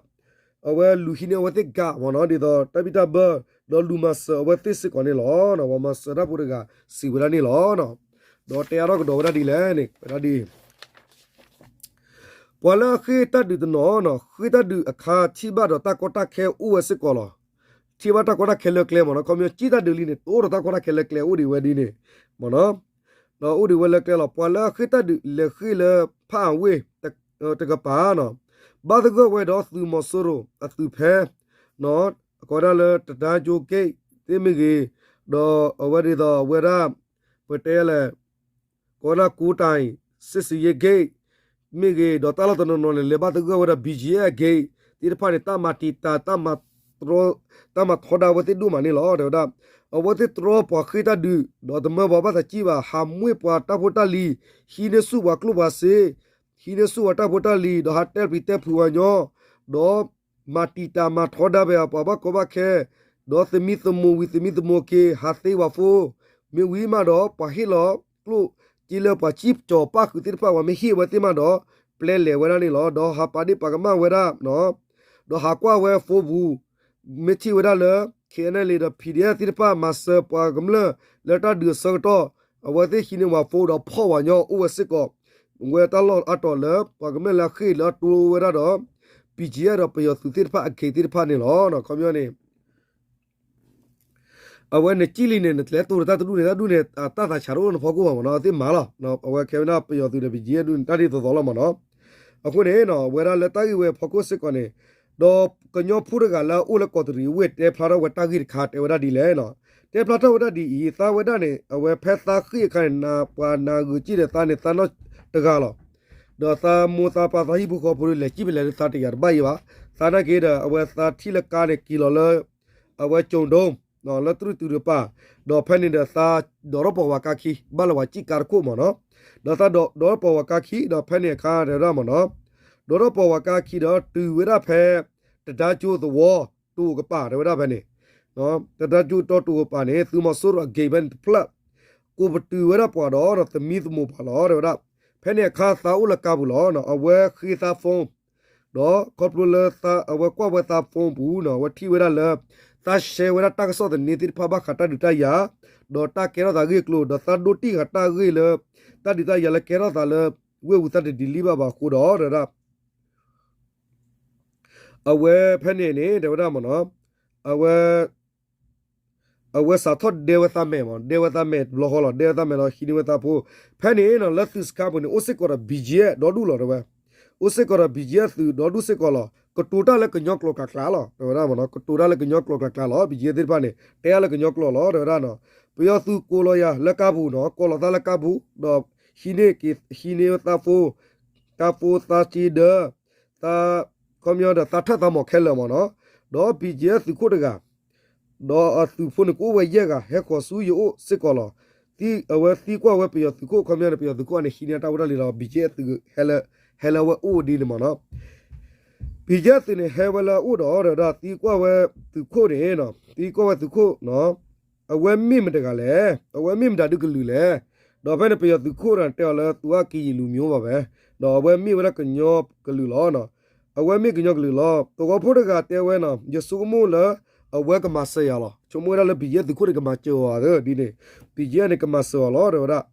အဝဲလူၤဟံးန့ၢ်အဝဲသ့ၣ်ကးမ့ၢ်နီၤ ဒ်သိးတၢ်ဘံၣ်တၢ်ဘၢ ဒီးလူၤမၤစၢၤအဝဲသ့ၣ်စ့ၢ်ကီးန့ၣ်လီၤ. ပှၤမၤစၢၤတၢ်ဖိတဂၤစံးဝဲဒၣ်န့ၣ်လီၤ. ဒီးတဲအါထီၣ်ကဒီးဝဲဒၣ်ဒ်လဲၣ်န့ၣ် ဝဲဒၣ်ဒ် ပှၤလၢအဃ့ၢ်တၢ်ဒုးတနီၤနီၤ ဃ့ၢ်တၢ်ဒုးအခါ ထံၣ်ဘၣ်ဒီးတၢ်ကီတၢ်ခဲအိၣ်ဝဲစ့ၢ်ကီးလီၤ. ထံၣ်ဘၣ်တၢ်ကီတၢ်ခဲလၢကျဲမ့ၢ်နီၤ ခီပညီစံၣ်တၢ်ဒုးလံန့ၣ် တအိၣ်ဒီးတၢ်ကီတၢ်ခဲလၢကျဲအိၣ်ဒံးဝဲဒ်န့ၣ်မ့ၢ်နီၤ ဒီးအိၣ်ဒံးဝဲလၢကျဲလီၤ. ပှၤလၢအဃ့ၢ်တၢ်ဒုးလဲၤဃ့ၢ်လၢဖးအါဝ့ၢ် တကပၤနီၤ ဘၣ်သဂၢၢ်ဝဲဒီးသုးမီၤစိရိၤအသုးဖဲ ကိးဝဲဒၣ်လၢတဒါကၠိဂ့ၢ်သ့ၣ်မ့ၢ်ဂ့ၤ ဒီးအဝဲဒ်သိးအဝဲဒၣ် ပတဲလဲၣ် ကိးဝဲဒၣ်ကူတၢ်အံၤ စစ်ဆင်ရေးဂိတ် မ့ၢ်ဂ့ၤ ဒီးတၢ်လီၢ်တနီၤနီၤန့ၣ် လဲၤဘၣ်သဂၢၢ်ဝဲဒီး ဘီၣ်ကၠံၣ်အဲၣ်ဂ့ၢ် သ့ၣ်တဖၣ်န့ၣ် တၢ်မၤတံာ်တာ် တၢ်မၤထီဒါဝဲသ့ၣ်ဒိၣ်မးန့ၣ်လီၤ. တဲဝဲဒၣ် အဝဲသ့ၣ်တြီပှၤဃ့ၢ်တၢ်ဒုး ဒီးတမၢပှၤဘၣ်သးစံၣ်ဘၣ် ဟးမှံပှၤတၢ်ဖိတၢ်လံၤ ဟံးန့ၢ်ဆူၣ်ပှၤကျိၣ်ပှၤစ့ ဟံးန့ၢ်ဆူၣ်ပှၤတၢ်ဖိတၢ်လံၤ ဒီးဟးတဲပျံၤတဲဖုးပှၤညီ ဒီးမၤတံာ်တာ်မၤထီဒါဝဲပှၤဘၣ်ကီဘၣ်ခဲ ဒီးသမံသမိးဝံၤသမံသမိးက့ၤ ဟးသ့ဝဲဖိ မ့ၢ်ဝံၤမးဒီး ပှၤဟ့ၣ်လီၤကျိၣ်စ့လၢပှၤစံၣ်ကၠီၤပၣ်ဃုာ်သ့ၣ်တဖၣ် ပှၤမ့ၢ်ဟ့ၣ်ဝဲသ့ၣ်မးဒီး ပျဲလဲၤဝဲဒၣ်န့ၣ်လီၤ. ဒီးဟးပာ်ဒ့ၣ်ပာ်ကမၣ်ဝဲဒၣ် ဒီးဟးကွၢ်ဝဲဖိပူၤ မ့ၢ်ထံၣ်ဝဲဒၣ်လၢ ခ့ၣ်အဲၣ်နဲၣ်လ့ၣ် ဒီး ဖံၣ်ဒံၣ်အ့ၣ် သ့ၣ်တဖၣ် မၤစၢၤပှၤကမျၢၢ်လၢတၢ်ဒုးအဆၢကတီၢ် အဝဲသ့ၣ်ဟံးန့ၢ်ဝဲဖိဒီးဖီၣ်ဝဲညီအိၣ်ဝဲစ့ၢ်ကီး ဝဲတၢ်လီၢ်အါတီၤလၢ ပှၤကမျၢၢ်လၢအဃ့ၢ်လၢအတိဝဲဒၣ်ဒီး ဘီၣ်ကၠံၣ်အဲၣ် ဒီးပယီၤသုးသ့ၣ်တဖၣ်အဂ့ၢ်သ့ၣ်တဖၣ်န့ၣ်လီၤ. ခီပညီန့ၣ် အဝဲနကံၣ်လံန့ၣ် နကျဲတိၤဒီးတၢ်တဒူၣ်န့ၣ် တၢ်ဒူၣ်န့ၣ် တၢ်သးဆးတအိၣ်နဖီခိၣ်ဘၣ်မ့ၢ်နီၤ သ့ၣ်မၤလီၤ. အဝဲခဲဝဲဒၣ်ပယီၤသုးဒီး ဘီၣ်ကၠံၣ်အဲၣ် ဒူၣ်န့ၣ် တၢ်ဒ်သိးသိးလီၤမ့ၢ်နီၤ. အဃိန့ၣ် ဝဲဒၣ်လၢတၢ်ဂ့ၢ်ဝဲအဖီခိၣ်စ့ၢ်ကီးန့ၣ် ဒီးကညီဖိတဂၤလၢအအိၣ်လၢကီးတရံးဝ့ၢ် တဲဖျါထီၣ်ဝဲတၢ်ဂ့ၢ်တခါ တဲဝဲဒၣ်ဒ်လဲၣ်နီၤ. တဲဖျါထီၣ်ဝဲဒၣ်ဒ်အံၤ သးဝဲဒၣ်န့ၣ် အဝဲဖဲသးဃ့ၢ်အခါန့ၣ် နၤပှၤနၤဂုာ်စံၣ်ဒီးသးန့ၣ် သးနီၢ်တဂၤလီၤ. ဒီးသးမိၢ်သးပၢ်သးဟံၣ်ဖိဃီဖိဒီး လဲၤစံၣ်ဖဲလဲၣ်ဒီးသးတယာ်တဘၣ်အံၤဘၣ်. သးနာ်က့ဒီး အဝဲသးထံၣ်လၢကါန့ၣ် က့ၤလီၤလၢ အဝဲကၠိၤဒိ လၢတြူၢ်တုၤတပၤ, ဒီးဖဲန့ၣ်ဒီးသးဒိးထီၣ်ပိာ်ဝဲကါခံ ဘၣ်လၢပှၤစံၣ်ကါတခိၣ်မ့ၢ်နီၤ, ဒီးသးဒိးထီၣ်ပိာ်ဝဲကါခံ ဒီးဖဲန့ၣ်အခါတဲဝဲဒၣ်မ့ၢ်နီၤ, ဒိးထီၣ်ပိာ်ဝဲကါခံဒီးတုၤဝဲဒၣ်ဖဲ တဒါကၠိသဝီ တိၤကပၤတဲဝဲဒၣ်ဖဲန့ၣ်, တဒါကၠိတီၤတိၤကပၤန့ၣ် သုးမီၤစိရိၤအဂ့ၤဖဲန့ၣ်တဖျၢၣ်, ကိးပတုာ်ဝဲဒၣ်ပှၤဒီး ဒီးသမံသမိးပှၤလီၤတဲဝဲဒၣ်, ဖဲန့ၣ်အခါသးအိၣ်လၢကါပူၤလီၤ, အဝဲဃ့သး phone ဒီးခီဖျိလၢအဝဲကွၢ်ဝဲသး phone ပူၤန့ၣ် အဝဲထံၣ်ဝဲဒၣ်လၢ သးရှဲဝဲဒၣ်တၢ်ကစီၣ်သန့သ့ၣ်တဖၣ်ဘၣ်ဃးတၢ်ဒုးတၢ်ယၤ, ဒီးတၢ်ကဲထီၣ်သးဂ့ၢ်ကျိၤ ဒီးသးဒိးတံၢ်ဃာ်တၢ်ဂ့ၢ်လၢ တၢ်ဒုးတၢ်ယၤလၢကဲထီၣ်သးလၢ ဝ့ၢ်ပူၤသးတဒံးလံဘၣ်ဘၣ်အဃိဒီး တဲဝဲဒၣ် အဝဲဖဲန့ၣ်န့ၣ် တဲဝဲဒၣ်မ့ၢ်နီၤ, အဝဲ အဝဲစးထီၣ်ဒဲဝဲသးမဲာ်မ့ၢ် ဒဲဝဲသးမဲာ်တဘျီဃီလီၤ, ဒဲဝဲသးမဲာ်လီၤ ဟံးန့ၢ်ဝဲသးဖိ, ဖဲန့ၣ်နီၤ လၢသုးစခါပူၤန့ၣ် အိၣ်စ့ၢ်ကီးဒီး ဘီၣ်ကၠံၣ်အဲၣ် ဒီဒူၣ်လီၤတဲဝဲ, အိၣ်စ့ၢ်ကီးဒီး ဘီၣ်ကၠံၣ်အဲၣ် သုးဒီဒူၣ်စ့ၢ်ကီးလီၤ, ကတိၤတၢ်လၢကညီကျိာ်ကျါကျါလီၤ တဲဝဲဒၣ်မ့ၢ်နီၤ, ကတိၤတၢ်လၢကညီကျိာ်ကျါကျါလီၤ, ဘီၣ်ကၠံၣ်အဲၣ်သ့ၣ်တဖၣ်န့ၣ် တဲအါလၢကညီကျိာ်လီၤ တဲဝဲဒၣ်နီၤ, ပယီၤသုးကိးလီၤယၤလၢကါပူၤနီၤ, ကိးလီၤသးလၢကါပူၤ, ဒီးဟံးန့ၢ်က့ၤ ဟံးန့ၢ်ဝဲသးဖိ, သးဖိသးစ့ဒၢ သး ခီပညီဒီးသးထၢၣ်သးမီၤခဲလၢာ်မ့ၢ်နီၤ, ဒီး ဘီၣ်ကၠံၣ်အဲၣ် သုးခိၣ်တဂၤ, ဒီးအသုးဖိန့ၣ်ကအိၣ်ဝဲယဲၢ်ဂၤ ဟဲဃီၤဆူယအိၣ်စ့ၢ်ကီးလီၤ, အဝဲသံကွၢ်ဝဲပယီၤသုးခိၣ် ခီပညီန့ၣ် ပယီၤသုးခိၣ်န့ၣ် ဟံးန့ၢ်တၢ်ဖိတၢ်လံၤလီၤ, ဘီၣ်ကၠံၣ်အဲၣ်သုး ဟဲလၢအဝဲအိၣ်ဒ်န့ၣ်မ့ၢ်နီၤ, ဘီၣ်ကၠံၣ်အဲၣ်သုးန့ၣ် ဟဲဝဲလၢအအိၣ်ဒီး ဒီးသံကွၢ်ဝဲသုးခိၣ်န့ၣ်, သံကွၢ်ဝဲသုးခိၣ် အဝဲမ့ၢ်မတဂၤလဲၣ်, အဝဲမ့ၢ်မတၤဒုကလုာ်လဲၣ်, ဒီးဖဲန့ၣ်ပယီၤသုးခိၣ်ဒီးတဲအီၤလၢ သူကရင်လူမျိုးဘၣ်ဝဲ, ဒီးအဝဲမ့ၢ်ဝဲဒၣ်ကညီကလုာ်လီၤ, အဝဲမ့ၢ်ကညီကလုာ်လီၤ, သဝီဖိတဂၤတဲဝဲနီၤ ယဆိကမိၣ်လၢ အဝဲကမၤစၢၤယၤလီၤ. ဆိကမိၣ်ဝဲဒၣ်လၢ BGF သုးခိၣ်န့ၣ် ကမၤစၢၤအီၤဧါဒ်န့ၣ်, BGF န့ၣ် ကမၤစၢၤအီၤလီၤ တဲဝဲဒၣ်.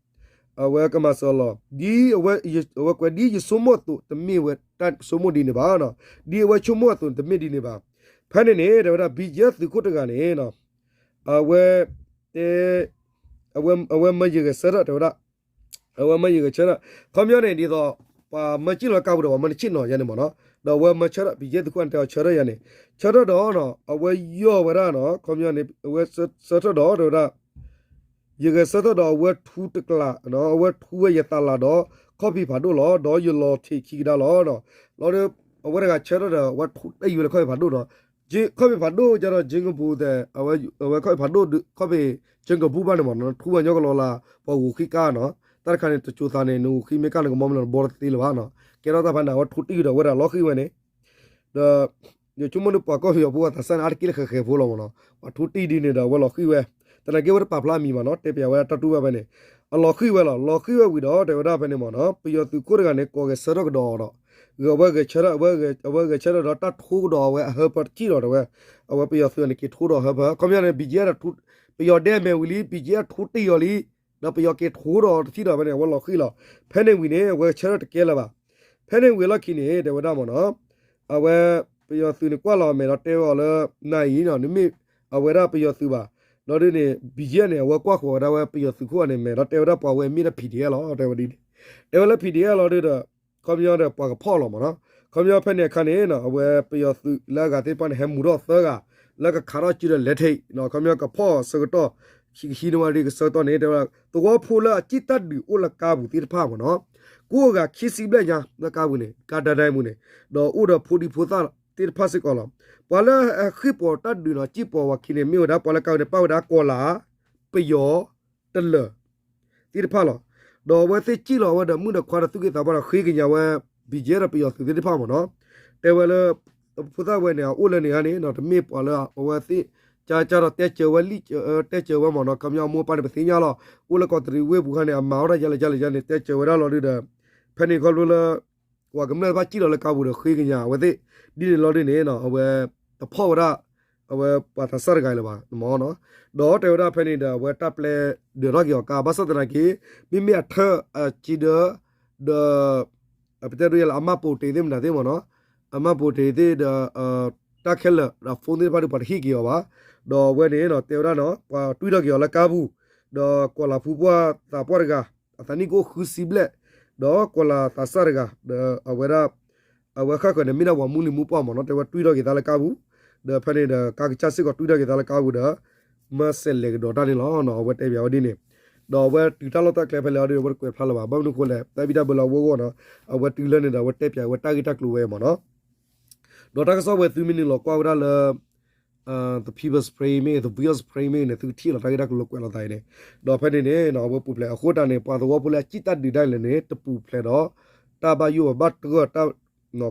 အဝဲကမၤစၢၤအီၤလီၤ. ဒ်အဝဲ, အဝဲကွဲး ဒ်ယဆိကမိၣ်အသိးတမ့ၢ်ဝဲတၢ်ဆိကမိၣ်ဒ်န့ၣ်ဘၣ်, ဒ်အဝဲဆိကမိၣ်အသိးန့ၣ် တမ့ၢ်ဒ်န့ၣ်ဘၣ်. ဖဲန့ၣ်န့ၣ် တဲဝဲဒၣ် BGF သုးခိၣ်တဂၤန့ၣ် အဝဲတဲ, အဝဲ, အဝဲမၢယဂဲၤဆၢထၢၣ် တဲဝဲဒၣ်. အဝဲမၢယဂဲၤဆၢထၢၣ် ခီပညီန့ၣ် ဒ်သိး ပှၤမၢစံၣ်လီၤကါပူၤဒီး ပှၤမၢနဆ့ၣ်နီၤယၤန့ၣ်မ့ၢ်နီၤ, ဒီးအဝဲမၢဆၢထၢၣ် BGF သုးခိၣ်န့ၣ် တဲအီၤဆၢထၢၣ်ယၤန့ၣ်, ဆၢထၢၣ်ဒီး အဝဲယီၢ်ဝဲဒၣ်နီၤ, ခီပညီန့ၣ် အဝဲဆၢထၢၣ်ဒီး တဲဝဲဒၣ် ယဂဲၤဆၢထၢၣ်ဒီး အဝဲထူတကလး, အဝဲထူဝဲယသးလးဒီး ခီၣ်ဖံးဖးဒိၣ်လီၤ. ဒီးယလီၤထံးခံကဒါလီၤ. လီၤဒီး အဝဲတဂၤဆၢထၢၣ်ဒီး အဝဲထူတ့ၢ်ဝဲလၢခီၣ်ဖံးဖးဒိၣ်ဒီး, ခီၣ်ဖံးဖးဒိၣ်ကဒီး ကၠ့ကပူၤသဲး, အဝဲခီၣ်ဖံးဖးဒိၣ်ဒီး ခီၣ်ဖံးကၠ့ကပူၤဘၣ်န့ၣ်မ့ၢ်နီၤ, ထူဝဲညီကလီၤလၢ ပှၤဂိၤဃံကါနီၤ, တၢ်တခါန့ၣ် တစိၤသးန့ၣ် နဂိၤဃံမ့ၢ်ကါ နကမီမ့ၢ်လီၤ နဘီတသ့လၢၤဘၣ်နီၤ, ကဲထီၣ်တၢ်ဖဲန့ၣ် အဝဲထူတ့ၢ်ဒီး အဝဲတဂၤလီၤဃံၢ်ဝဲန့ၣ် ဒီး ယဆိကမိၣ်န့ၣ် ပှၤကီၢ်ပယီၤဖိအသးစၢ်န့ၣ် အါတက့ၢ်လၢဃဲၤဃဲၤဖိလီၤမ့ၢ်နီၤ, ပှၤထူတ့ၢ်ဒ်န့ၣ်ဒီး အဝဲလီၤဃံၢ်ဝဲ, သနာ်က့ အဝဲတပာ်ဖျါအမံၤဘၣ်နီၤ, တဲပၠးဝဲဒၣ်တၢ်တူၢ်ဘၣ်ဖဲန့ၣ်, အလီၤဃံၢ်ဝဲလီၤ. လီၤဃံၢ်ဝဲဝံၤဒီး တဲဝဲဒၣ်ဖဲန့ၣ်မ့ၢ်နီၤ, ပယီၤသုးခိၣ်တဂၤန့ၣ် ကိးဂဲၤဆၢထၢၣ်ကဒီးဒီး, ဂဲၤဝဲဂဲၤဆၢထၢၣ်, အဝဲဂဲၤဆၢထၢၣ်ဒီး တၢ်ထူကဒီးအဝဲအဟၢဖၢတထံၣ်လီၤ တဲဝဲ, အဝဲပယီၤသုးန့ၣ် က့ၤထူဒီးအဟၢဖၢ, ခီပညီန့ၣ် BGF ဒီး ပယီၤဒဲမဲာ်ဝံၤလံ BGF ထူတ့ၢ်အီၤလံ, ဒီးပယီၤက့ၤထူဒီးတထံၣ်ဒီးဖဲန့ၣ် အဝဲလီၤဃံၢ်လီၤ. ဖဲန့ၣ်ဝံၤန့ၣ် အဝဲဆၢထၢၣ်တကဲလၢၤဘၣ်. ဖဲန့ၣ်ဝံၤအလီၢ်ခံန့ၣ် တဲဝဲဒၣ်မ့ၢ်နီၤ, အဝဲ ပယီၤသုးန့ၣ် ကွၢ်လီၤအမဲာ်ဒီးတဲဝဲအီၤလၢ နၤအံၤနီၤ နမ့ၢ်အဝဲဒၣ်ပယီၤသုးဘၣ်, ဒီးဒ်န့ၣ် BGF န့ၣ် အဝဲကွၢ်ဃီၤဝဲဒၣ်ဝဲပယီၤသုးခိၣ်အမဲာ်ဒီးတဲဝဲဒၣ်ပှၤဝဲမ့ၢ်ဒၣ် PDF လီၤ တဲဝဲဒ်န့ၣ်, တဲဝဲလၢ PDF လီၤဒီး ခီပညီဒီးပှၤကဖီၣ်လီၤမ့ၢ်နီၤ, ခီပညီဖဲန့ၣ်အခါန့ၣ် အဝဲပယီၤသုးလၢအဂၤသ့ၣ်တဖၣ်န့ၣ် ဟဲမူၤထီၣ်သၢဂၤ လၢကခးထီၣ်စုဒီးလဲၤထံးနီၤ, ခီပညီကဖီၣ်ဆၢကတီၢ် ခံကဟံးန့ၢ်ဝဲဒ်ကဆၢကတီၢ်န့ၣ် တဲဝဲဒၣ် သဝီဖိလၢအစံၣ်တၢ်ဒုးအိၣ်လၢကါပူၤသ့ၣ်တဖၣ်မ့ၢ်နီၤ, ကိးဂၤခံဆံဘျဲၣ်ညါလၢကါပူၤန့ၣ် ကါဒၢဒၢပူၤန့ၣ်, ဒီးအိၣ်ဒီးဖိဒံဖိသၣ်သ့ၣ်တဖၣ်စ့ၢ်ကီးလီၤ. ပှၤလၢအဃ့ၢ်ပိာ်တၢ်ဒုးနီၤ စံၣ်ပိာ်ဝဲခံန့ၣ် မ့ၢ်ဝဲဒၣ်ပှၤလၢကါပူၤန့ၣ် ပၣ်ဝဲဒၣ်ကီၤလၤ ပယီၤ တလၢာ် သ့ၣ်တဖၣ်လီၤ. ဒီးအဝဲသ့ၣ်စံၣ်လီၤဝဲဒီးမုၣ်ဒီးခွါဒီးသူၣ်က့သးပှၢ်ဒီးဃ့ကညးဝဲ BGF ဒီးပယီၤသုးသ့ၣ်တဖၣ်မ့ၢ်နီၤ, တဲဝဲလၢ ဖိသၣ်ဝဲန့ၣ် အအိၣ်လၢန့ၣ်ဧါန့ၣ်နီၤ, တမ့ၢ်ပှၤလၢအဝဲသ့ၣ် ကၢ်ကၢ်ဒီးတဲစၢၤဝဲလံ တဲစၢၤဝဲမ့ၢ်နီၤ, ခီပညီအမိၢ်အပၢ်န့ၣ် ပသ့ၣ်ညါလီၤ, အိၣ်လၢကီးတရံးဝ့ၢ်ပူၤခါန့ၣ် အမၤဝဲဒၣ်ယါလဲၣ်ယါလဲၣ်ယါန့ၣ် တဲစၢၤဝဲဒၣ်လီၤဒုးဒီး ဖဲန့ၣ်ခီဖျိလၢ ပှၤကမျၢၢ်တဖၣ်စံၣ်လီၤလၢကါပူၤဒီးဃ့ကညးအဝဲသ့ၣ် ဒ်န့ၣ်လီၤဒုးန့ၣ်နီၤ, အဝဲ တဖီၣ်ဝဲဒၣ် အဝဲပှၤသးစၢ်တဂၤအံၤလၢၤဘၣ်မ့ၢ်နီၤ, ဒီးတဲဝဲဒၣ်ဖဲန့ၣ်ဒီး အဝဲတၢ်ပျဲဒၢးထီၣ်က့ၤအီၤကါ ဘၣ်ဆၣ်သနာ်က့ မ့မ့ၢ်အထၢၣ်အစံဒၢ ဒီး ပတဲဒ်ယဲလၢ အမှတ်ပုံတင် သ့ၣ်မနုၤသ့ၣ်မ့ၢ်နီၤ, အမှတ်ပုံတင် သ့ၣ်ဒီး တၢ်ခဲလၢာ်ဒီး phone သ့ၣ်တဖၣ်ဒီး ပှၤတဟ့ၣ်က့ၤအီၤဘၣ်, ဒီးအဝဲန့ၣ်နီၤ တဲဝဲဒၣ်နီၤ ပှၤတွံၢ်ထီၣ်က့ၤအီၤလၢကါပူၤ, ဒီးကွၢ်လၢ်ဖူပှၢ်သးပှၢ်တဂၤ အသးနံၣ်ကအိၣ်ဃုဆံဘျဲၣ်, ဒီးကွၢ်လၢ်သးစၢ်တဂၤ ဒီးအဝဲဒၣ် အဝဲဃၣ်ဃၢၤန့ၣ် မ့ၢ်ဒၣ်ပှၤမူလံၤမူပှၢ်မ့ၢ်နီၤ, တဲဝဲတွံၢ်ထီၣ်က့ၤသးလၢကါပူၤ, ဒီးဖဲန့ၣ်ဒီး ကါကစၢ်စ့ၢ်ကီးတွံၢ်ထီၣ်က့ၤသးလၢကါပူၤဒီး မၤစဲးလဲၤကဒီးတၢ်န့ၣ်လီၤနီၤ, အဝဲတဲပၠးဝဲဒ်န့ၣ်, ဒီးအဝဲတုၤတၢ်လီၢ်တၢ်ကျဲဖဲလဲၣ်အီၤဒီး အဝဲတကွဲးဖျါလၢၤဘၣ်, ဘၣ်မနုၤအဃိလဲၣ် တၢ်ဘံၣ်တၢ်ဘၢလၢအဂီၢ်ဂီၢ်နီၤ, အဝဲတုၤလၢန့ၣ်ဒီး အဝဲတဲပၠးဝဲတၢ်ဂ့ၢ်တၢ်ကျိၤဝဲမ့ၢ်နီၤ, ဒီးတၢ်ကစီၣ်ဝဲသုမ့ၢ်နုာ်လီၤကွၢ်ဝဲဒၣ်လၢ The People's Spring မ့ၢ် The People's Spring မ့ၢ်န့ၣ် သုကထံၣ်လီၤတၢ်ဂ့ၢ်တၢ်ကျိၤလၢကွဲးလီၤသးအံၤန့ၣ်, ဒီးဖဲန့ၣ်န့ၣ် အဝဲပူၤဖျဲးအဃိတၢ်န့ၣ် ပှၤသဝီဖိလၢအစံၣ်တၢ်ဒုးဒၣ်လဲာ်န့ၣ် တပူၤဖျဲးဒီး တၢ်ဘၣ်ယိၣ်ဘၣ်တြီၢ်တၢ်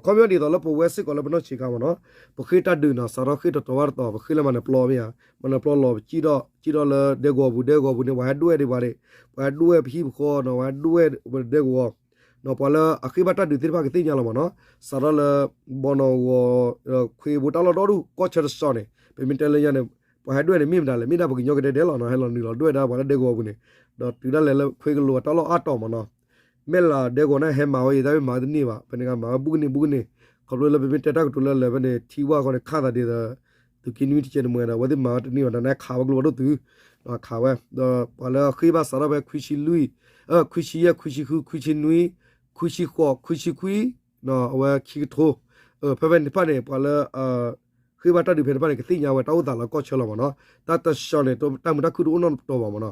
ခီပညီဒ်သိးလၢပဝဲစ့ၢ်ကီးလၢပနီၢ်ဆံးခါမ့ၢ်နီၤ, ပဃ့ၢ်တၢ်ဒုးနီၤ စးထီၣ်ဃ့ၢ်တတီၤဘၣ်တတီၤ ပဃ့ၢ်လၢမၤနၢၤပျီမ့ၢ်ဧါ, မၤနၢၤပျီလီၤ ပစံၣ်ထီၣ် စံၣ်ထီၣ်လၢဒဲကဝီၤပူၤ ဒဲကဝီၤပူၤန့ၣ် ပှၤဟဲဒွဲၣ်ဒံးပှၤန့ၣ်, ပှၤဟဲဒွဲၣ်ပဟံၣ်ပဃီနီၤ ပှၤဟဲဒွဲၣ်ဒဲကဝီၤ ပှၤလၢအဃ့ၢ်ဘၣ်တၢ်ဒုးသ့ၣ်တဖၣ်ကသ့ၣ်ညါလီၤမ့ၢ်နီၤ, စးထီၣ်လၢ ဘီနီၣ်ဂီၤ ခွ့ဘိတၢ်လီၢ်ဒီဒူၣ် ကီၢ်ဆၢတစီၤန့ၣ် ပမ့ၢ်တဲလၢညါန့ၣ် ပှၤဟဲဒွဲၣ်န့ၣ် မ့ၢ်မတၤလဲၣ် မ့ၢ်ဒၣ်ပှၤကညီကဒဲဒဲလီၤနီၤ, ဟဲလီၤနုာ်လီၤဒွဲၣ်ဒၣ်ပှၤလၢဒဲကဝီၤပူၤန့ၣ်, ဒီးတုၤဒၣ်လဲာ်လၢခွ့ကလိၤအတၢ်လီၢ်အါတီၤမ့ၢ်နီၤ, မဲၢ်လးဒဲကဝီၤန့ၣ် ဟဲမၤဝဲအံၤ တၢ်မ့ၢ်မၤဝဲတန့ၢ်ဘၣ်, ဖဲန့ၣ်ကမၤဝဲဘူးကန့ၢ်ဘူးကန့ၢ်, ခီဖျိလၢပမ့ၢ်တဲတၢ်ကတိၤလၢလၢာ်ဖဲန့ၣ် ထံဝၣ်ဃီန့ၣ် ခးသးဒ်သိး သုးက့နွံတကဲးတမှဲဒီး အဝဲသ့ၣ်မၤဝဲတန့ၢ်ဘၣ် ဒီးန့ၣ်ခးဝဲကျိဖးဒိၣ်တုၤ, ဒီးခးဝဲ ဒီးပှၤလၢအဃ့ၢ်ဘၣ်စးထီၣ်ဖဲခွံဆံလွံၢ်, ခွံဆံယဲၢ် ခွံဆံဃု ခွံဆံနွံ ခွံဆံဃိး ခွံဆံခွံ အဝဲခံကထိ, ဖဲဖဲန့ၣ်တဖၣ်န့ၣ် ပှၤလၢ ဃ့ၢ်ဘၣ်တၢ်ဒုးဖဲန့ၣ်တဖၣ်န့ၣ် ကသ့ၣ်ညါဝဲတၢ်အိၣ်သးလၢကီၢ်ဆၢလီၤမ့ၢ်နီၤ, တၢ်တဆှီန့ၣ် တၢ်မုာ်တၢ်ခုၣ်တအိၣ်နီတတီၤဘၣ်မ့ၢ်နီၤ,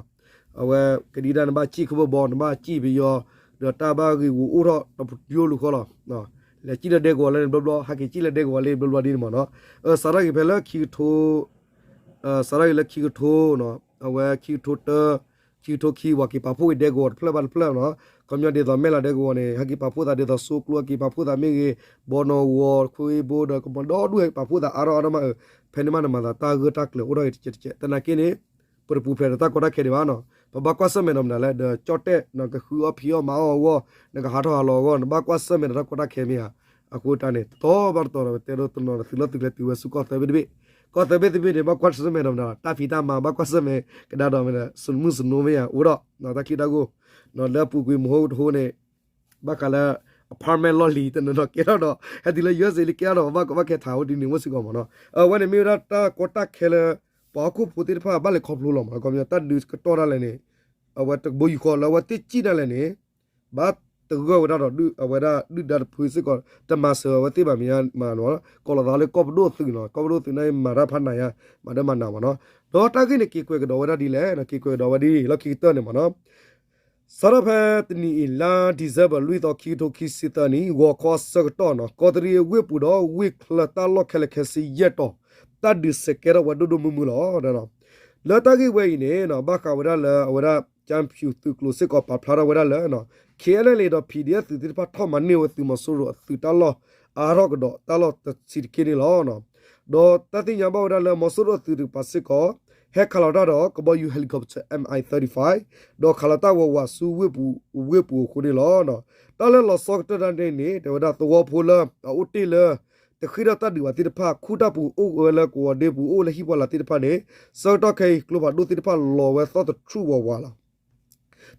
အဝဲကဒံကဒါနဘၣ်စံၣ်ခီၣ်ဘီ နဘၣ်စံၣ်ပယီၤ, ဒီးတၢ်ဘၣ်ဂ့ၢ်ဂူာ်အိၣ်ထီၣ်တပူၤတယိလူၤဃီလီၤ, လဲၤစံၣ်လၢဒဲကဝီၤလၢန့ၣ်ဘျီဘျီ ဟဲက့ၤစံၣ်လၢဒဲကဝီၤလၢဘျီဘျီဒ်န့ၣ်မ့ၢ်နီၤ, စးထီၣ်က့ၤဖဲလၢခံကထိ စးထီၣ်က့ၤလၢခံကထိ, အဝဲခံကထိတၢ, ခံကထိခံ ပှၤက့ၤပာ်ဖှိၣ်က့ၤဒဲကဝီၤတဖျၢၣ်ဘၣ်တဖျၢၣ်နီၤ, ခီပညီဒ်သိးမဲၢ်လးဒဲကဝီၤန့ၣ် ဟဲက့ၤပာ်ဖှိၣ်သးဒ်သိး စိကျိက့ၤပာ်ဖှိၣ်သးမ့ၢ်ဂ့ၤ, ဘီနီၣ်ဂီၤ ခွ့ဘိဒီး ကမီၤဒီဒူၣ်ဟဲက့ၤပာ်ဖှိၣ်သးအါထီၣ်အါထီၣ်မး, ဖဲန့ၣ်မးနမၤသးတၢ်ဂၢၢ်တၢ်ကျၢၤအိၣ်ထီၣ်က့ၤတကဲးတကဲး, သနာ်က့န့ၣ် ပတပူၤဖျဲးဒီးတၢ်ကီတၢ်ခဲဒံးဘၣ်နီၤ, ပဘၣ်ကွၢ်ဆၢၣ်မဲာ်ဒီးမနုၤလဲၣ်, ဒီးကၠီၣ်တဲၣ် နကဃုအီၣ်ဖံးအီၣ်မၤအီၣ်အဂီၢ်, နကဟးထီၣ်ဟးလီၤအဂီၢ် နဘၣ်ကွၢ်ဆၢၣ်မဲာ်ဒီးတၢ်ကီတၢ်ခဲမ့ၢ်ဧါ, အဃိတၢ်န့ၣ် တတီၤဘၣ်တတီၤဒီး ပတဲဒိတနီၤဒီးသုးလီၢ်သုးကျဲတုၤဝဲဆူကီၢ်သၢဘ့ၣ်တဘ့ၣ်, ကီၢ်သၢဘ့ၣ်သဘ့ၣ်န့ၣ် ဘၣ်ကွၢ်ဆၢၣ်မဲာ်ဒီးမနုၤ တၢ်ဖံးတၢ်မၤ ဘၣ်ကွၢ်ဆၢၣ်မဲာ်ကဒါဒီးမနုၤ စမုၢ်စနိမ့ၢ်ဧါ အိၣ်ဒီး တၢ်ချံတၢ်ဂိၢ် လၢအပူၤကွံာ်မဟိတဟိန့ၣ် ဘၣ်ဃးလၢ apartment လီၢ်လံၤတနီၤနီၤကဲထီၣ်ဒီး ဟဲတုၤလၢ ယူအက်စ် လံကဲထီၣ်ဒီး ဘၣ်ကဘၣ်ခဲထးဝဲဒ်န့ၣ် အိၣ်စ့ၢ်ကီးမ့ၢ်နီၤ. အဝဲန့ၣ်မ့ၢ်ဝဲဒၣ်တၢ်ကီတၢ်ခဲလၢ ပှၤဟီၣ်ခိၣ်ဖိသ့ၣ်တဖၣ်ဘၣ်လဲၤခီဖျိလီၤမ့ၢ်နီၤ. ခီပညီတၢ်ဒုးကတီၢ်ဒၣ်လဲာ်န့ၣ် အဝဲတဘိယူၢ်ဃီလၢအဝဲသ့ၣ်စံၣ်ဒၣ်လဲာ်န့ၣ် ဘၣ်တဂၢၢ်ဝဲဒၣ်ဒီး အဝဲဒၣ်ဒုၣ်ဒါတဖုစ့ၢ်ကီး တမၤစၢၤအဝဲသ့ၣ်ဘၣ်မ့ၢ်မးနီၤ. ကိးလီၤသးလၢကီၢ်ပဒိၣ်သုးနီၤ. ကီၢ်ပဒိၣ်သုးန့ၣ်မၤတၢ်ဖးနးယါ မၤဒၢမၤနးမ့ၢ်နီၤ. ဒီးတၢ်ဂ့ၢ်န့ၣ်က့ၤကွဲးကဒီးဝဲဒၣ်ဒ်လဲၣ်, က့ၤကွဲးကဒီးဝဲဒ်လီၢ်ခံကတၢၢ်န့ၣ်မ့ၢ်နီၤ. စးထီၣ်ဖဲတနံၤအံၤ လါ December လွံၢ်သီခံကထိခံဆံသၢနံၣ် ဂီၤခီဆၢကတီၢ်နီၤ ကီးတရံးအဝ့ၢ်ပူၤဒီးဝ့ၢ်ချၢတၢ်လီၢ်ခဲလၢာ်ခဲဆ့ယဲၢ်တီၤ တၢ်ဒုးစဲးကဲထီၣ်ဝဲဒိၣ်ဒိၣ်မုၢ်မုၢ်လီၤ. လၢတၢ်ဂ့ၢ်ဝဲအံၤန့ၣ် ဘၣ်ဃးဝဲဒၣ်လၢအဝဲဒၣ် ကၠၢဖၠူသုးကျိၤစ့ၢ်ကီးပာ်ဖျါထီၣ်ဝဲဒၣ်လၢ KNLA ဒီး ပီၣ်ဒီအ့ၣ်သုးသ့ၣ်တဖၣ်ထီၣ်မၤန့ၢ်ဝဲသုးမီၤစိရိၤအသုးတၢ်လီၢ်အါထီၣ်ကဒီးတၢ်လီၢ်တဆံးတက့ၢ်န့ၣ်လီၤ. ဒီးတၢ်သ့ၣ်ညါဘၣ်ဝဲဒၣ်လၢမီၤစိရိၤအသုးတကပၤစ့ၢ်ကီး ဟဲခးလီၤတၢ်ဒီးကဘီယူၤ helicopter MI thirty-five ဒီးခးလီၤတၢ်ဝဲဝးဆူဝ့ၢ်ပူၤအဝ့ၢ်ပူၤအဃိန့ၣ်လီၤ. တၢ်လၢလီၤဆီကတၢၢ်တၢ်န့ၣ်န့ၣ် တဲဝဲဒၣ်သဝီဖိလၢအအိၣ်တ့ၢ်လၢ တဃ့ၢ်ထီၣ်တၢ်ဒုးဘၣ်သ့ၣ်တဖၣ် ခူၣ်တၢ်ပူၤအိၣ်ဝဲလၢကဝီၤဒ့ပူၤ အိၣ်လၢဟံၣ်ပှၢ်လၢ်သ့ၣ်တဖၣ်န့ၣ် ဆၢကတီၢ်ခဲအံၤ ကျိဖးဒိၣ်သ့ၣ်တဖၣ်လီၤဝဲသီၣ်တထူၣ်ဝးဝးလီၤ.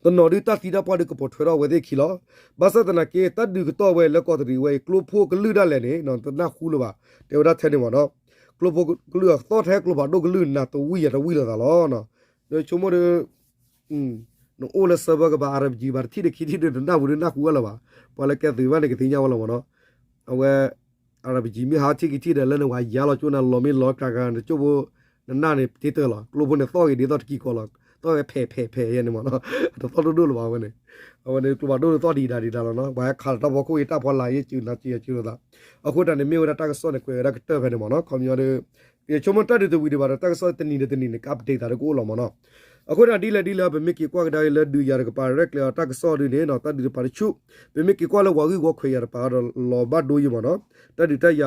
တနီၤဒုးတၢ်သံတၢ်ပှၢ်ဒုးကပိာ်ထွဲထီၣ်ဝဲသ့ၣ်ခံလီၤ. ဘၣ်ဆၣ်သနာ်က့ တၢ်ဒုးကတီၢ်ဝဲလၢကီးတရံးဝဲအံၤ ကျိဖိကလုၢ်ဒၣ်လဲာ်န့ၣ် တနၢ်ဟူလၢၤဘၣ် တဲဝဲဒၣ်ထဲန့ၣ်မ့ၢ်နီၤ. ကျိဖိကလုၢ်အသီၣ်ထဲကျိဖးဒိၣ်ကလုၢ်နၤတဝံၣ်ယၤတဝံၣ်လိာ်သးလီၤ. ဒီးဆိကမိၣ်ဒီး နအိၣ်လၢ server ကဘၣ် RPG ဘၣ်တထံၣ်တခံထံၣ်ဒီး နနၢ်ဟူဒုးနၢ်ဟူဝဲလၢၤဘၣ်. ပှၤလၢကဲသုးဘၣ်န့ၣ်ကသ့ၣ်ညါဝဲလီၤမ့ၢ်နီၤ. အဝဲ RPG မ့ၢ်ဟးထံၣ်ကထံၣ်ဒီး လၢနဝၤယါလီၤကၠိနၤလီၤမ့ၢ်လီၤကၤကၤ နကၠိဖိ နနၢ်န့ၣ်တ့တၢၢ်လီၤ. ကျိဖိန့ၣ်သီၣ်ဂ့ၤဒ်သိးတကံၤကီးလီၤ. သီၣ်ဝဲဖဲးဖဲးဖဲးယဲန့ၣ်မ့ၢ်နီၤ. တသီၣ်ဒိၣ်ဒိၣ်လၢၤဘၣ်ဝဲန့ၣ်. အဝဲန့ၣ်ကျိဖးဒိၣ်န့ၣ်သီၣ်ဒံးဒၣ်ဒံးဒၣ်လီၤနီၤ. ပှၤဟဲခးလီၤတၢ်ဖီခိၣ်အံၤ တၢ်ဖီလာ်ယဲၢ်စုနၤစုယဲၢ်စုလိာ်သး. အဃိတၢ်န့ၣ်မ့ၢ်ဝဲဒၣ်တၢ်ကစီၣ်န့ၣ် ကွဲးဝဲဒၣ်ကတၢၢ်ဖဲန့ၣ်မ့ၢ်နီၤ. ခီပညီဒီး ယဆိကမိၣ်တၢ်ဒုးတဝံၤဒံးဘၣ်ဒီး တၢ်ကစီၣ်တနံၤဒီးတနံၤန့ၣ် က update သးဒီးကအိၣ်လီၤမ့ၢ်နီၤ. အဃိန့ၣ်ဒ်လဲၣ်ဒ်လဲၣ် ပမ့ၢ်က့ၤကွၢ်ကဒါက့ၤလၢဒုးယၤတကပၤရဲၣ်ကျဲၤအီၤတၢ်ကစီၣ်ဒုးန့ၣ်နီၤ တၢ်ဒုးတပၤတဆူၣ် ပမ့ၢ်က့ၤကွၢ်လၢဝၤဂံၢ်ဝီခွဲးယာ်တပၤဒီးလီၤဘၣ်ဒိယံၤမ့ၢ်နီၤ. တၢ်ဒုးတၢ်ယၤအိၣ်ထီၣ်ဒီးအဝဲတၢ် ပကတဲလဲၣ် တၢ်မုာ်တၢ်ခုၣ်ဒုးအိၣ်တသ့အီၤမ့ၢ်နီၤ. တၢ်ဖှီၣ်တၢ်ယာ်အိၣ်လီၤ တၢ်ဒုးတၢ်ယၤမ့ၢ်အ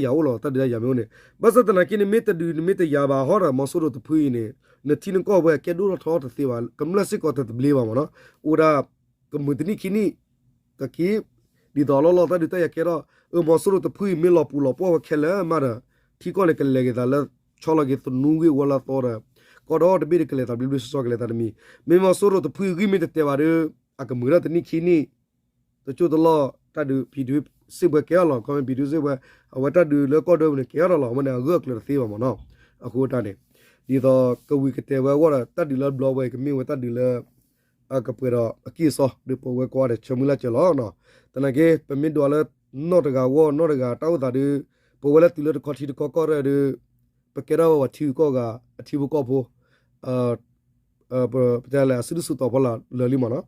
ိၣ်န့ၣ်. ဘၣ်ဆၣ်သနာ်က့န့ၣ် မ့ၢ်တဒုးနမ့ၢ်တယၤဘၣ်ဟီဒီး မီၤစိရိၤတဖုအံၤန့ၣ် နထံနကီၢ်ဝဲကဲဒိၣ်ထီၣ်ထီထီၣ်တသ့ဘၣ်. ကမျၢၢ်စ့ၢ်ကီးတသဘျ့ဘၣ်မ့ၢ်နီၤ. အိၣ်ဒၣ် ကမုာ်တနံၣ်ခံနံၣ် ကက့ၤ ဒ်သိးလီၢ်လီၢ်တၢ်ဒုးတၢ်ယၤကဲထီၣ် အၢ မီၤစိရိၤတဖုအံၤမ့ၢ်လီၤပူၤလီၤပှီၢ်ဝဲခဲလၢာ်မးဒီး ထံကီၢ်န့ၣ်ကလဲၤက့ၤသးလၢ ဆီလီၤက့ၤသနူဂ့ၢ်ဝီလၢအသီဒီး ကီၢ်ဒီတဘ့ၣ်ဒီးကလဲၤသးဘျ့ဘျ့ဆှီဆှီကလဲၤသးတမံၤ. မ့ၢ်မီၤစိရိၤတဖုအံၤဂံၢ်မ့ၢ်တတဲာ်ဘၣ်ဒီး အကမုာ်ထီၣ်တနံၣ်ခံနံၣ် တကၠိၢ်တလီၢ် တၢ်ဒုး ပြည်သူ့စစ်ပွဲ ကဲထီၣ်လီၤ. ခီမ့ၢ် ပြည်သူ့စစ်ပွဲ အဝဲတၢ်ဒုးလၢကီၢ်ဒိၣ်န့ၣ် ကဲထီၣ်လီၤ. အဝဲန့ၣ်အဂၢၢ်အကျၢၤတသ့ဘၣ်မ့ၢ်နီၤ. အဃိတၢ်န့ၣ် ဒ်သိးကဝံၤကတဲာ်ဝဲအဂီၢ်ဒီး တၢ်ဒုးလၢဘျီဝဲအံၤ ကမ့ၢ်ဝဲတၢ်ဒုးလၢ အကပှဲၤဒီးအကံၢ်အစီ ဒုးပဝဲကိးဂၤဒဲး ဆၢမုၢ်လၢ်စၢၤလီၤ. သနာ်က့ ပမ့ၢ်ဒွးလၢ နီၢ်တဂၤဂီၢ်နီၢ်တဂၤတၢ်အိၣ်သးဒီး ပဝဲလၢတုၤလၢတခီထံတခီကီၢ်ရဲၣ်ဒီး ပကဲထီၣ်ဝဲပှၤထံဂုၤကီၢ်ဂၤ အထံဖိကီၢ်ဖိ ပတဲလဲၣ် အစုဒုၣ်စုတီၤဖီလာ်လၢာ်လံမ့ၢ်နီၤ.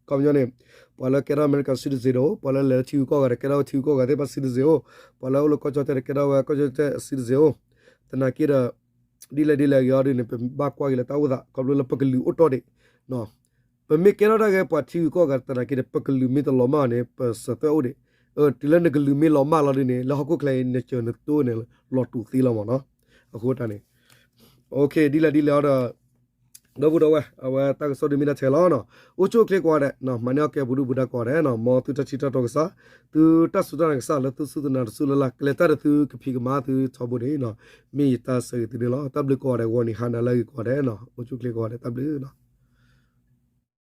ခီပညီန့ၣ် ပှၤလၢကဲထီၣ် American citizen အိၣ်, ပှၤလၢလဲၤလၢထံဂုၤကီၢ်ဂၤဒီး ကဲထီၣ်ဝဲထံဂုၤကီၢ်ဂၤသ့ၣ်တဖၣ် citizen အိၣ်, ပှၤလၢအိၣ်လၢကီၢ်ကၠီၣ်တဲၣ်ဒီး ကဲထီၣ်ဝဲကီၢ်ကၠီၣ်တဲၣ် citizen အိၣ်. သနာ်က့ဒီး ဒ်လဲၣ်ဒ်လဲၣ်ဂ့ၤအီၤဒ်န့ၣ် ပဘၣ်ကွၢ်က့ၤလၢတၢ်အိၣ်သး ခီဖျိလၢပကလုာ်အိၣ်တီၢ်ဒံး ပမ့ၢ်ကဲထီၣ်ဒၣ်ဂ့ၤပှၤထံဂုၤကီၢ်ဂၤသနာ်က့ဒီး ပကလုာ်မ့ၢ်တလီၤမၢ်န့ၣ် ပစၢၤသွဲၣ်အိၣ်ဒံး. တုၤလၢနကလုာ်မ့ၢ်လီၤမၢ်လီၤဒ်န့ၣ် လၢဟီၣ်ခိၣ်ချၢအံၤ နစၢၤနတိၢ်န့ၣ် လီၤတူာ်သ့လီၤမ့ၢ်နီၤ. အဃိတၢ်န့ၣ် ဒ်လဲၣ်ဒ်လဲၣ်အီၤဒီး ဒီပုၢ်ဒီဝဲၢ် အဝဲတၢ်ကစီၣ်ဒုးမ့ၢ်ဒၣ်ထဲလီၤနီၤ. အိၣ်ဆူၣ်အိၣ်ချ့ကိးဂၤဒဲး မၤန့ၢ်အီၣ်ကဲပူၤဒုၣ်ပူၤဒါကိးဂၤဒဲးနီၤ. မ်သုတၢ်ထံၣ်တၢ်တီကစၢ် သုတၢ်စူၢ်တၢ်နာ်ကစၢ်လၢသုစူၢ်သုနာ်တစူၢ်လၢ်လၢ် ကလဲၤတၢ်ဒီးသုကဖံးကမၤသုထီဘိန့ၣ်နီၤ မ့ၢ်ယတၢ်ဆၢဂ့ၤသုန့ၣ်လီၤ. တၢ်ဘျုးကိးဂၤဒဲး ဂီၤနံၤဟါနၤလၢအဂ့ၤကိးဂၤဒဲးနီၤ. အိၣ်ဆူၣ်အိၣ်ချ့ကိးဂၤဒဲး တၢ်ဘျုးနီၤ.